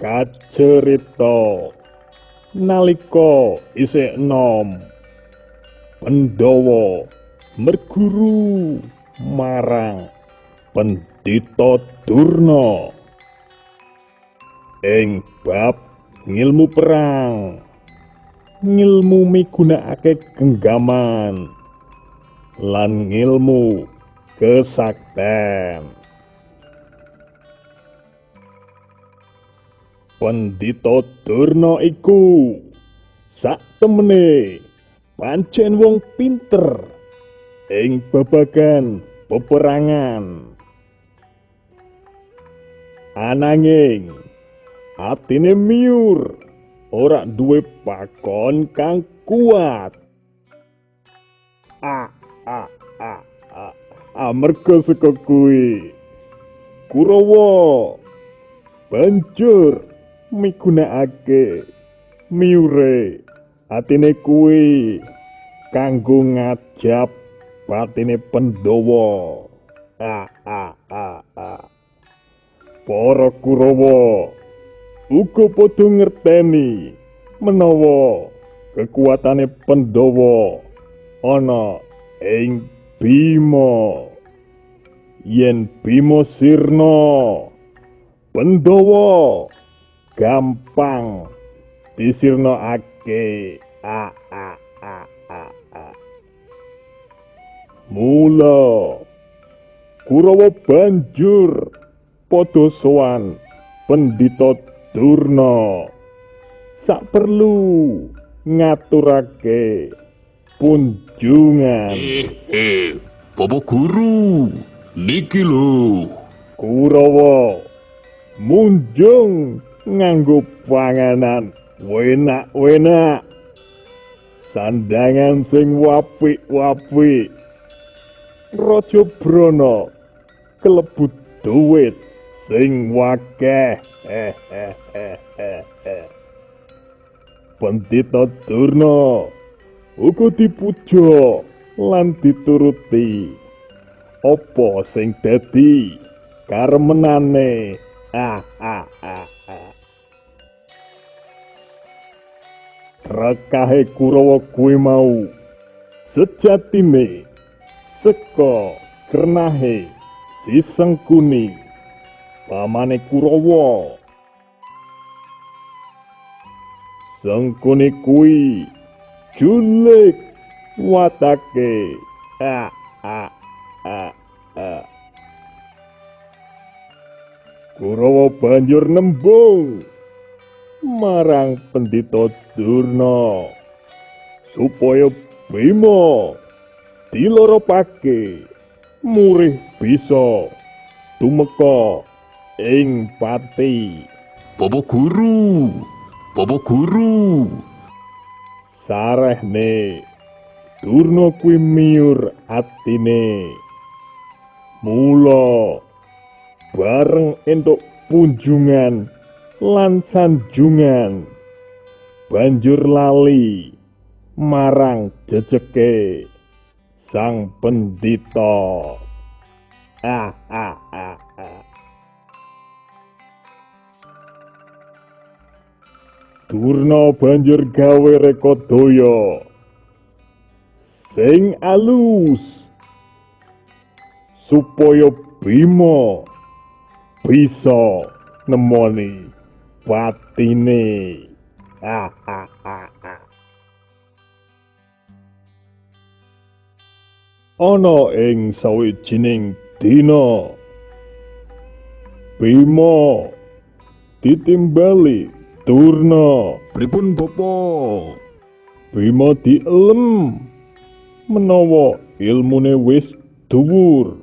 Kacerita nalika isih enom, Pandhawa merguru marang Pendhita Durna ing bab ngilmu perang, ngilmu migunakake genggaman lan ngilmu kesakten. Pendhita Durna iku sak temene pancen wong pinter ing babagan peperangan. Ananging atine miur, ora duwe pakon kang kuat. Amarga saka kuwi Kurawa banjur migunakake miure atine kuwi kanggo ngajab batine Pandhawa. Para Kurawa uga padha ngerteni menawa kekuatane Pandhawa ana ing Bima. Yen Bima sirna, Pandhawa gampang disirnakake. Mula Kurawa banjur padha sowan Pendhita Durna sak perlu ngaturake punjungan. Bapak Guru, niki lho. Kurawa munjung nganggo panganan wenak-wenak, sandangan sing wapik-wapik. Raja Brana kelebu duit sing wakeh. Pendhita Durna uga dipuja lan dituruti apa sing dadi karemenane. Rekahe Kurawa kuwi mau sejatine seka kernahe si Sengkuni, pamane Kurawa. Sengkuni kuwi julik watake. Kurawa banjur nembung marang Pendhita Durna supaya Bima diloropake murih bisa tumeka ing pati. Bapak Guru, Bapak Guru. Sarehne Durna kuwi miur atine. Mula bareng entuk punjungan lan sanjungan banjur lali marang jejeke sang pendhita. Durna banjur gawe rekodaya sing alus supaya Bima bisa nemoni batine. Ana ing sawijining dina, Bima ditimbali Durna. Pripun Bapa? Bima dielem menawa ilmune wis dhuwur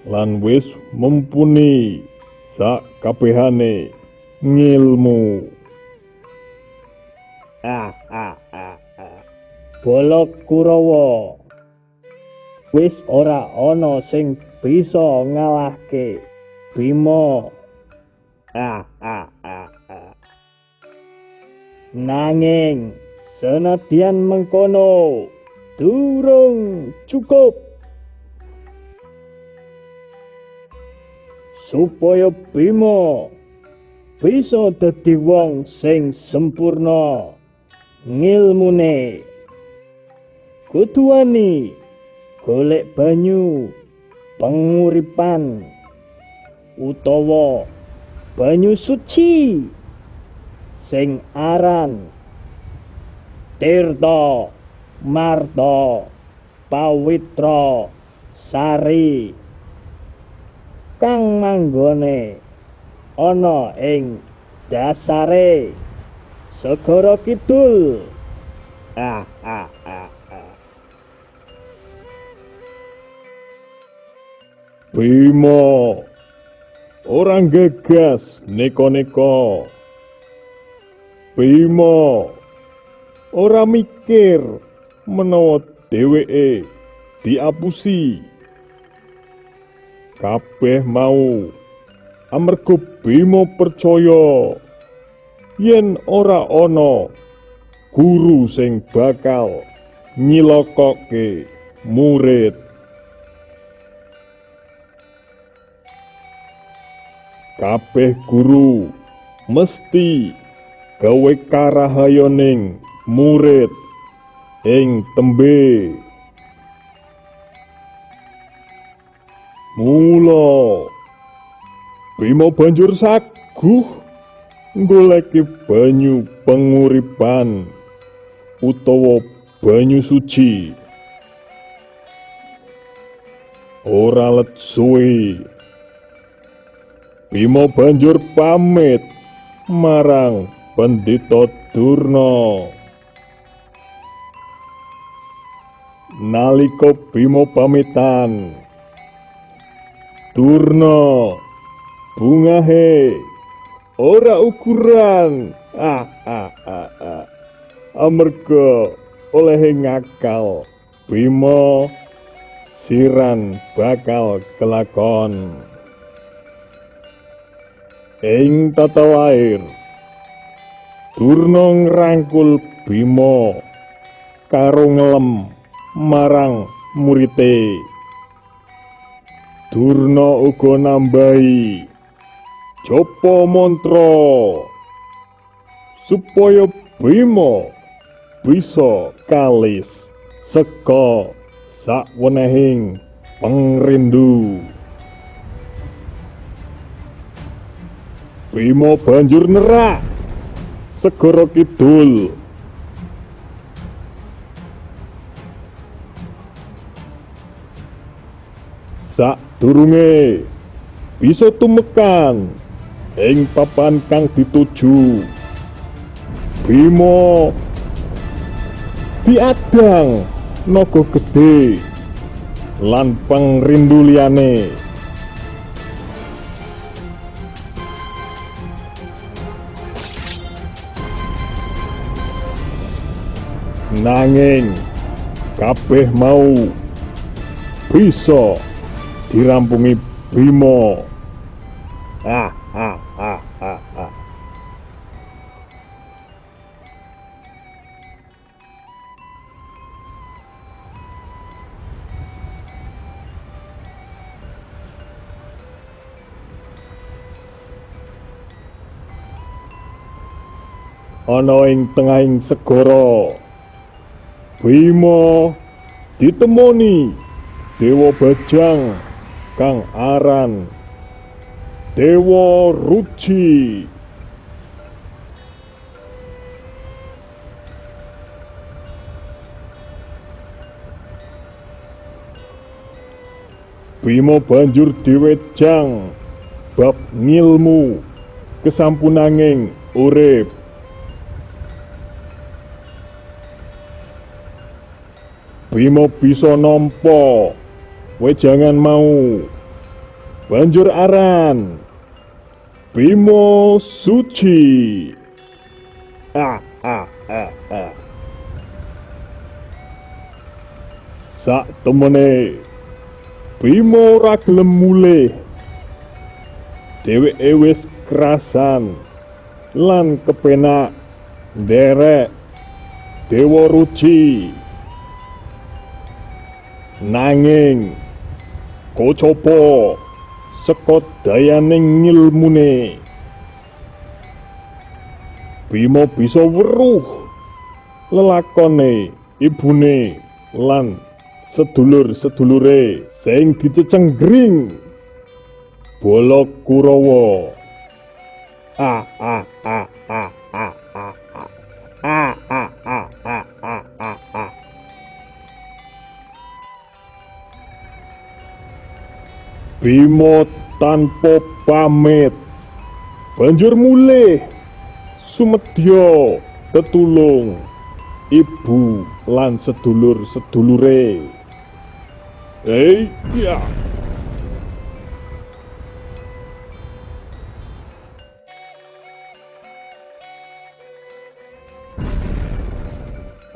lan wis mumpuni sak kabehane ngilmu. Bala Kurawa wis ora ana sing bisa ngalahke Bima. Nanging senadyan mengkono durung cukup supaya Bima Bisa dadi wong sing sempurna ngilmune, kudu wani golek banyu penguripan utawa banyu suci sing aran Tirta Marta Pawitra Sari kang manggone ana ing dasare Segara Kidul. Ah ah ah ah. Bima ora nggagas neko-neko. Bima ora mikir menawa dheweke diapusi. Kabeh mau amarga Bima percaya yen ora ana guru sing bakal nyilokoke murid. Kabeh guru mesti gawe karahayoning murid ing tembe. Mula Bima banjur saguh nggoleki banyu penguripan utawa banyu suci. Ora let suwe, Bima banjur pamit marang Pendhita Durna. Nalika Bima pamitan, Durna bungahe ora ukuran. Ah ah ah ah. Amarga olehe ngakal Bima siran bakal kelakon. Ing tata lair, Durna ngrangkul Bima karo ngelem marang murite. Durna uga nambahi japa mantra supaya Bima bisa kalis seka sakwenehing pengrindu. Bima banjur nerak segara kidul. Sadurunge bisa tumekan ing papan kang dituju, Bima diadang naga gedhe lan pengrindu liyane. Nanging kabeh mau bisa dirampungi Bima. Ah ah ah ah ah. Ana ing tengahing segara, Bima ditemoni Dewa Bajang kang aran Dewa Ruci. Bima banjur diwejang bab ngilmu kesampunanging urip. Bima bisa nampa wejangan mau, banjur aran Bima Suci. Ah ah ah ah. Sak temene Bima ora gelem mulih. Dheweke wis krasan lan kepenak nderek Dewa Ruci. Nanging kocopo saka dayaning ngilmune, Bima bisa weruh lelakone ibune lan sedulur-sedulure sing dicecenggring bala Kurawa. Ah ah ah ah ah ah ah ah ah ah ah ah ah. Bima tanpa pamit banjur mulih sumedya tetulung ibu lan sedulur-sedulure. Ya.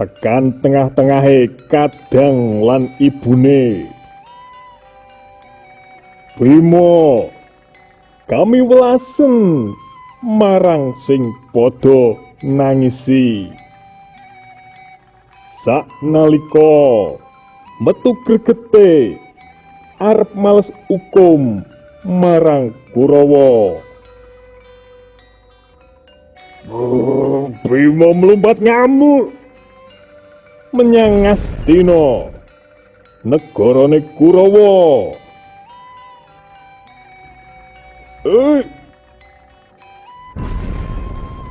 Tekan tengah-tengahe kadang lan ibune. Bima, kami welasen marang sing padha nangisi. Saknalika metu gregete arep males ukum marang Kurawa. Bima mlumpat ngamuk menyang Ngastina, negarane Kurawa.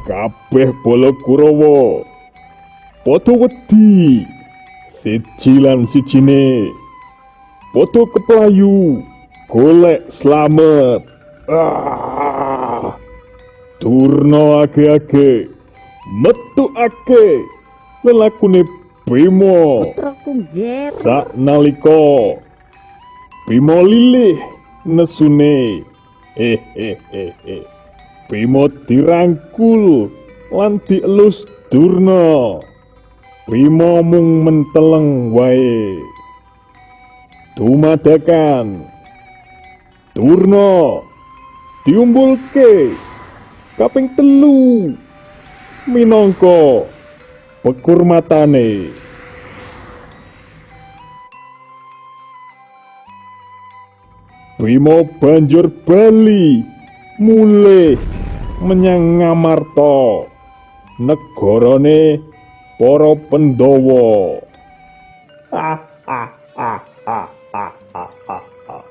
Kabeh bala Kurawa padha wedi siji lan sijine, padha keplayu golek slamet. Durna age-age metukake lelakune Bima. Putraku nger. Saknalika Bima lilih nesune, Bima dirangkul lan dielus Durna. Bima mung menteleng wae. Dumadakan Durna diumbulke kaping 3 minangka pekurmatane. Bima banjur bali mulih menyang Ngamarta, negarane para Pandhawa. Ah ah ah ah ah ah ah.